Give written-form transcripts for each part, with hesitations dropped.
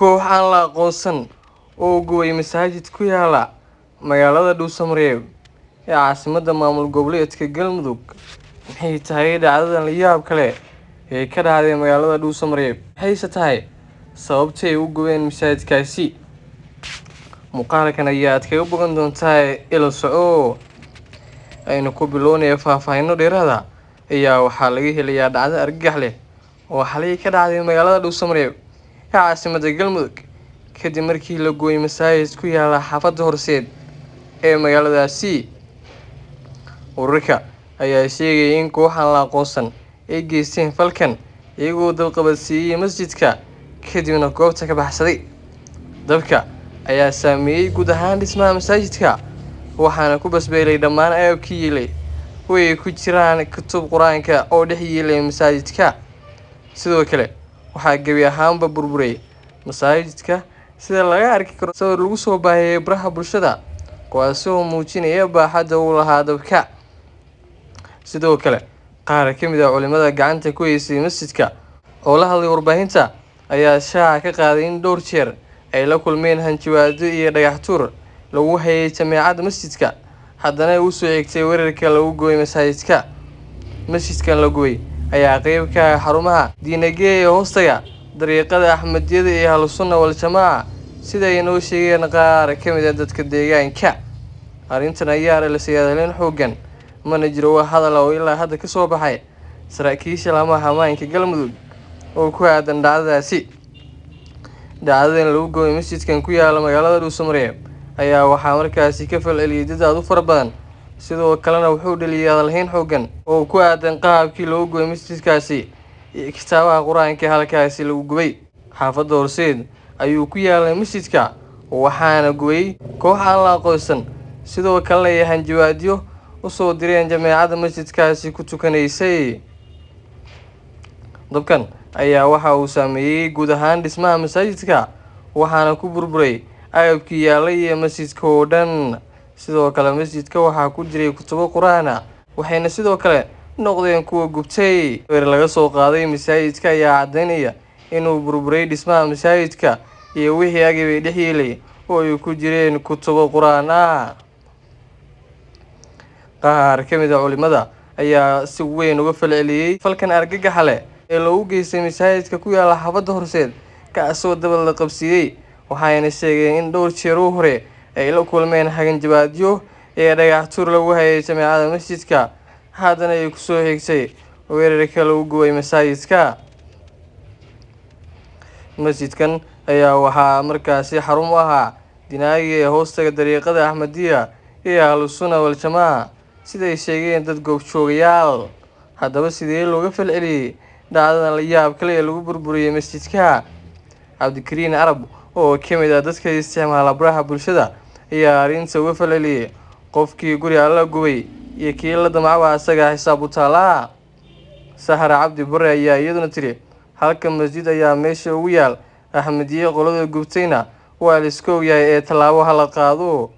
Koox aan la aqoonsan oo gubay masaajid ku yaala magaalada Dhuusamareeb ee caasimadda maamul goboleedka Galmudug. Maxay tahay dhacdadan la yaab leh ee ka dhacday magaalada Dhuusamareeb? Maxayse tahay sababta ay u gubeen masaajidkaasi? Muuqaalkan ayaad kaga bogan doontaa ila soco. Aynu ku bilownay faahfaahinno dheeraad ah ayaa waxaa laga helayaa dhacdo argagax leh oo xalay ka dhacday magaalada Dhuusamareeb ee caasimadda Galmudug, kadib markii la gooyay masaajid ku yaala xaafadda Horseed ee magaaladaasi. Wararka ayaa sheegaya in koox aan la aqoonsan ay geysteen falkan, iyagoo dab qabadsiiyay masjidka kadibna goobta ka baxsaday. Dabka ayaa saameeyay guud ahaan dhismaha masaajidka, waxaana ku basbeelay dhammaan agabkii yiilay oo ay ku jiraan kutub Qur-aanka oo dhex yiilay masaajidka. Sidoo kale waxaa gebi ahaanba burburay masaajidka, sida laga arki karo sawir lagu soo baahiyay baraha bulshada, kuwaasi oo muujinaya baaxadda uu lahaa dabka. Sidoo kale qaar ka mid ah culimada gacanta ku haysay masjidka oo la hadlay warbaahinta ayaa shaaca ka qaaday in dhowr jeer ay la kulmeen hanjabaadyo iyo dhagax tuur lagu hayay jameecadda masjidka, haddana ay u soo xigtay weerarka lagu gooyay masaajidka. Masjidkan la gubay ayaa qayb ka ah xarumaha diinage ee hoostaga dariiqada Axmediyada ee Ahlu Sunna wal Jamaaca, sida ay noo sheegeen qaar ka mid ah dadka deegaanka. Arrintan ayaa dhalisay hadalhayn xooggan, mana jiro wax hadal ah oo ilaa hadda ka soo baxay saraakiisha laamaha ammaanka Galmudug oo ku aadan dhacdadaasi. Dhacdadan lagu gooyay masjidkan ku yaala magaalada Dhuusamareeb ayaa waxaa markaasi ka falceliyay dad aad u fara badan, sidoo kalena wuxuu dhaliyay hadalhayn xooggan oo ku aadan qaabkii loo gooyay masjidkaasi iyo kitaabaha Qur-aanka halkaasi lagu gubay. Xaafadda Horseed ayuu ku yaalay masjidka, waxaana gubay koox aan la aqoonsan, sidoo kalena ay hanjabaadyo u soo direen jameecadda masjidkaasi ku tukanaysay. Dabkan ayaa waxa uu saameeyay guud ahaan dhismaha masaajidka, waxaana ku burburay agabkii yaalay iyo masjidka oo dhan. Sidoo kale masjidka waxaa ku jiray kutubo Qur-aan ah, waxayna sidoo kale noqdeen kuwa gubtay. Sawir laga soo qaaday masaajidka ayaa caddaynaya inuu burburay dhismaha masaajidka iyo wixii agabay dhex yeelay oo ay ku jireen kutubo Qur-aan ah. Qaar ka mid ah culimada ayaa si weyn uga falceliyay falkan argagaxa leh ee loogu geystay masaajidka ku yaala xaafadda Horseed, kaasoo daba la qabsiiyey. Waxayna sheegeen in dhowr jeer oo hore ay la kulmeen hanjabaadyo iyo dhagax tuur lagu hayay jameecadda masjidka, haddana ay kusoo xigtay weerarka lagu gubay masaajidka. Masjidkan ayaa waxaa markaasi xarun u ahaa dinaagii ee hoostaga dariiqada Axmediya iyo Ahlu Sunna wal Jamaaca, sida ay sheegeen dad goobjoogayaal. Haddaba sidee looga falceliyay dhacdadan la yaab kale ee lagu burburiyay masjidka? Cabdikariin Carab oo ka mid ah dadka isticmaala baraha bulshada ayaa arrinta uga falceliyay: qofkii guri alla gubay iyo kii la damcaba asaga xisaab u taalaa. Sahra Cabdi Bare ayaa iyaduna tiri: halka masjid ayaa meesha ugu yaal Axmediye, qolada gubtayna waa la iska ogyahay ee tallaabo ha la qaado.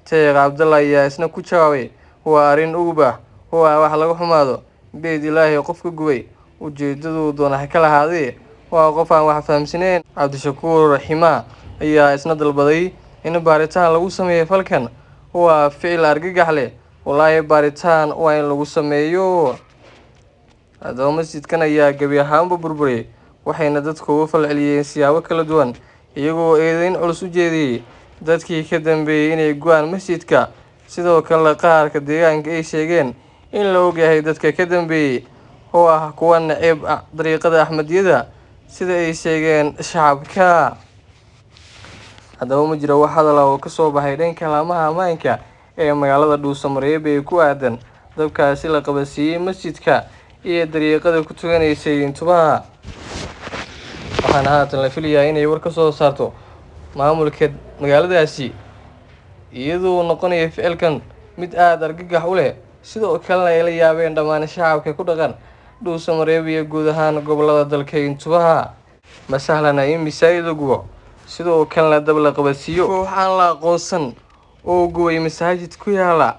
Sheekh Cabdalla ayaa isna ku jawaabay: waa arrin ugub ah oo ah wax laga xumaado, beed Ilaahay qofka gubay ujeedaduu doona ha ka lahaadee waa qof aan wax fahamsanayn. Cabdishakuur Ximaa ayaa isna dalbaday in baaritaan lagu sameeyo falkan. Waa ficil argagax leh, wallaahi baaritaan waa in lagu sameeyo. Haddaba masjidkan ayaa gebi ahaanba burburay, waxayna dadku uga falceliyeen siyaabo kala duwan, iyagoo eedeyn culus u jeediyey dadkii ka dambeeyay inay go'aan masjidka. Sidoo kale qaarka deegaanka ay sheegeen in la ogyahay dadka ka dambeeyay oo ah kuwa neceb dariiqada Axmediyada, sida ay sheegeen shacabka. Haddaba ma jiro wax hadal ah oo ka soo baxay dhanka laamaha ammaanka ee magaalada Dhuusamareeb ee ku aadan dabkaasi la qabadsiiyey masjidka iyo dariiqada ku tukanaysay intuba. Waxaana haatan la filayaa inay war ka soo saarto maamulka magaaladaasi, iyadoo noqonaya ficilkan mid aada argagax u leh, sidoo kalena ay la yaabeen dhammaan shacabka ku dhaqan Dhuusamareeb iyo guud ahaan gobollada dalka intubaha. Ma sahlana in masaajid la gubo, sidoo kalena dab la qabadsiiyo. Koox aan la aqoonsan oo gubay masaajid ku yaala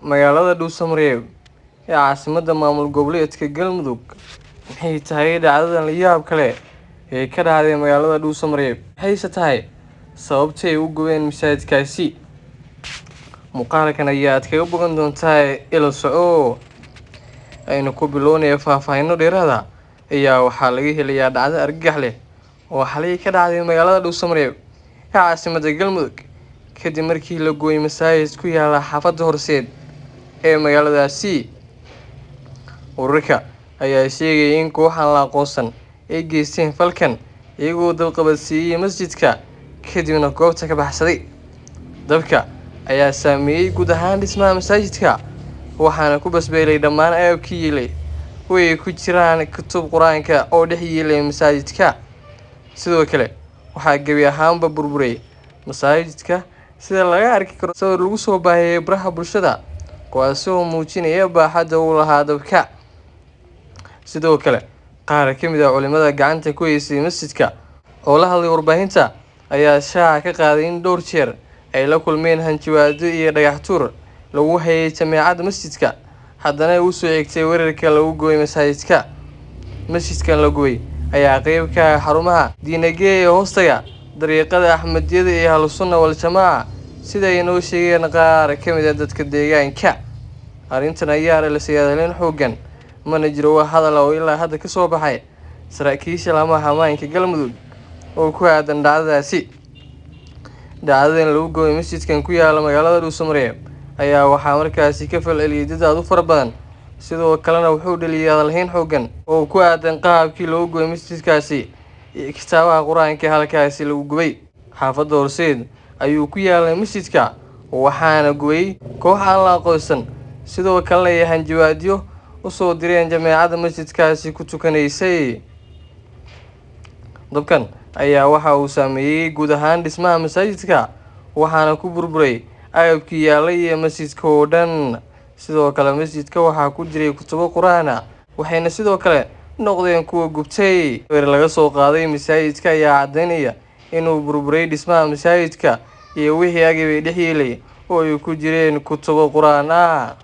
magaalada Dhuusamareeb ee caasimadda maamul goboleedka Galmudug. Maxay tahay dhacdadan la yaab kale ee ka dhacday magaalada Dhuusamareeb. Maxayse tahay sababta ay u gubeen masaajidkaasi? Muuqaalkan ayaad kaga bogan doontaa, ila soco. Aynu ku bilownay faahfaahinno dheeraad ah ayaa waxaa laga helayaa dhacdo argagax leh oo xalay ka dhacday magaalada Dhuusamareeb ee caasimadda Galmudug, kadib markii la gooyay masaajid ku yaala xaafadda Horseed ee magaaladaasi. Wararka ayaa sheegaya in kooxan la aqoonsan ay geysteen falkan, iyagoo dab qabadsiiyay masjidka kadibna goobta ka baxsaday. Dabka ayaa saameeyay guud ahaan dhismaha masaajidka, waxaana ku basbeelay dhammaan agabkii yiilay oo ay ku jiraan kutub qur-aanka oo dhex yiilay masaajidka. Sidoo kale waxaa gebi ahaanba burburay masaajidka, sida laga arki karo sawir lagu soo baahiyay baraha bulshada, kuwaasi oo muujinaya baaxadda uu lahaa dabka. Sidoo kale qaar ka mid ah culimada gacanta ku haysay masjidka oo la hadlay warbaahinta ayaa shaaca ka qaaday in dhowr jeer ay la kulmeen hanjabaadyo iyo dhagax tuur lagu hayay jameecadda masjidka, haddana ay u soo xigtay weerarka lagu gubay masaajidka. Masjidkan la gubay ayaa qayb ka ah xarumaha diinage ee hoostaga dariiqada Axmediyada ee Ahlu-Sunna wal-Jamaaca, sida ay noo sheegeen qaar ka mid ah dadka deegaanka. Arrintan ayaa dhalisay hadalin xooggan, mana jiro wax hadal ah oo ilaa hadda ka soo baxay saraakiisha laamaha ammaanka Galmudug oo ku aadan dhacdadaasi. Dhacdadan lagu gubay masjidkan ku yaala magaalada Dhuusamareeb ayaa waxaa markaasi ka falceliyay dad aad u fara badan, sidoo kalena wuxuu dhaliyay hadalhayn xooggan oo ku aadan qaabkii loogu gubay masjidkaasi iyo kitaabaha qur-aanka halkaasi lagu gubay. Xaafadda Horseed ayuu ku yaalay masjidka, waxaana gubay koox aan la aqoonsan, sidoo kalena ay hanjabaadyo u soo direen jameecadda masjidkaasi ku tukanaysay. Dabkan ayaa waxa uu saameeyay guud ahaan dhismaha masaajidka, waxaana ku burburay agabkii yaalay iyo masjidka oo dhan. Sidoo kale masjidka waxaa ku jiray kutubo qur-aan ah, waxayna sidoo kale noqdeen kuwa gubtay. Sawir laga soo qaaday masaajidka ayaa caddeynaya inuu burburay dhismaha masaajidka iyo wixii agabay dhex yeelay oo ay ku jireen kutubo qur-aan ah.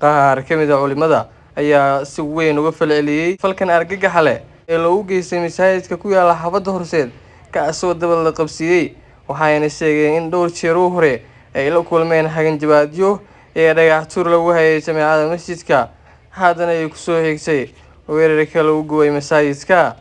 Qaar ka mid ah culimada ayaa si weyn uga falceliyay falkan argagaxa leh ee loogu geystay masaajidka ku yaala xaafadda Horseed, kaasoo daba la qabsiiyey. Waxayna sheegeen in dhowr jeer oo hore ay la kulmeen hanjabaadyo ee dhagax tuur lagu hayay jameecadda masjidka, haddana ay kusoo xigtay weerarka lagu gubay masaajidka.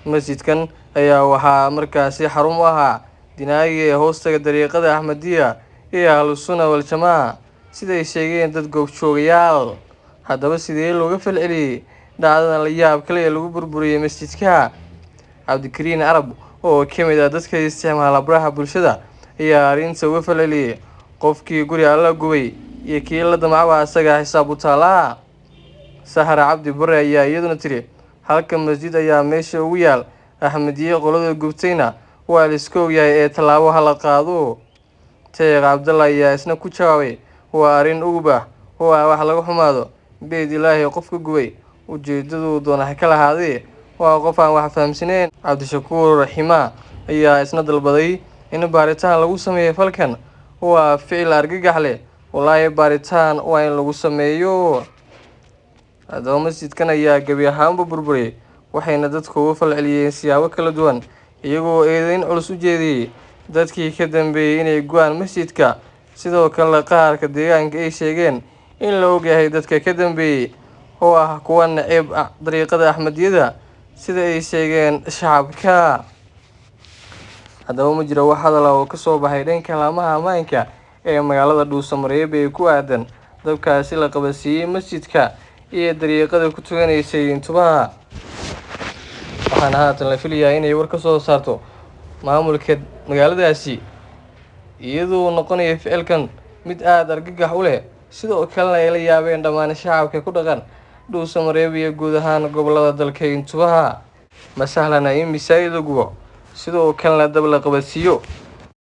Masjidkan ayaa waxaa markaasi xarun u ahaa dinaagii ee hoostaga dariiqada Axmediya ee Ahlu-Sunna wal-Jamaaca, sida ay sheegeen dad goobjoogayaal. Haddaba sidee looga falceliyay dhacdadan la yaab kale ee lagu burburiyay masjidka? Cabdikariin Carab oo ka mid ah dadka isticmaala baraha bulshada ayaa arrinta uga falceliyay: qofkii guri alla gubay iyo kii la damcaba asaga xisaab u taalaa. Sahra Cabdi Bare ayaa iyaduna tiri: halka masjid ayaa meesha ugu yaal Axmediye, qolada gubtayna waa la iska ogyahay ee tallaabo ha la qaado. Sheekh Cabdalla ayaa isna ku jawaabay: waa arrin ugub ah oo ah wax laga xumaado, beed Ilaahay qofka gubay ujeedaduu doona ha ka lahaadee waa qof aan wax fahamsanayn. Cabdishakuur Ximaa ayaa isna dalbaday in baaritaan lagu sameeyo falkan. Waa ficil argagax leh, wallaahi baaritaan waa in lagu sameeyo. Haddaba masjidkan ayaa gebi ahaanba burburay, waxayna dadku uga falceliyeen siyaabo kala duwan, iyagoo eedeyn culus u jeediyey dadkii ka dambeeyay inay go'aan masjidka. Sidoo kale qaarka deegaanka ay sheegeen in la ogyahay dadka ka dambeeyay oo ah kuwa neceb dariiqada Axmediyada, sida ay sheegeen shacabka. Haddaba ma jiro wax hadal ah oo ka soo baxay dhanka laamaha ammaanka ee magaalada Dhuusamareeb ee ku aadan dabkaasi la qabadsiiyey masjidka iyo dariiqada ku tukanaysay intubaha. Waxaana haatan la filayaa inay war ka soo saarto maamulka magaaladaasi, iyadoo noqonaya ficilkan mid aada argagax u leh, sidoo kalena ay la yaabeen dhammaan shacabka ku dhaqan Dhuusamareeb iyo guud ahaan gobollada dalka intubaha. Ma sahlana in masaajid la gubo, sidoo kalena dab la qabadsiiyo.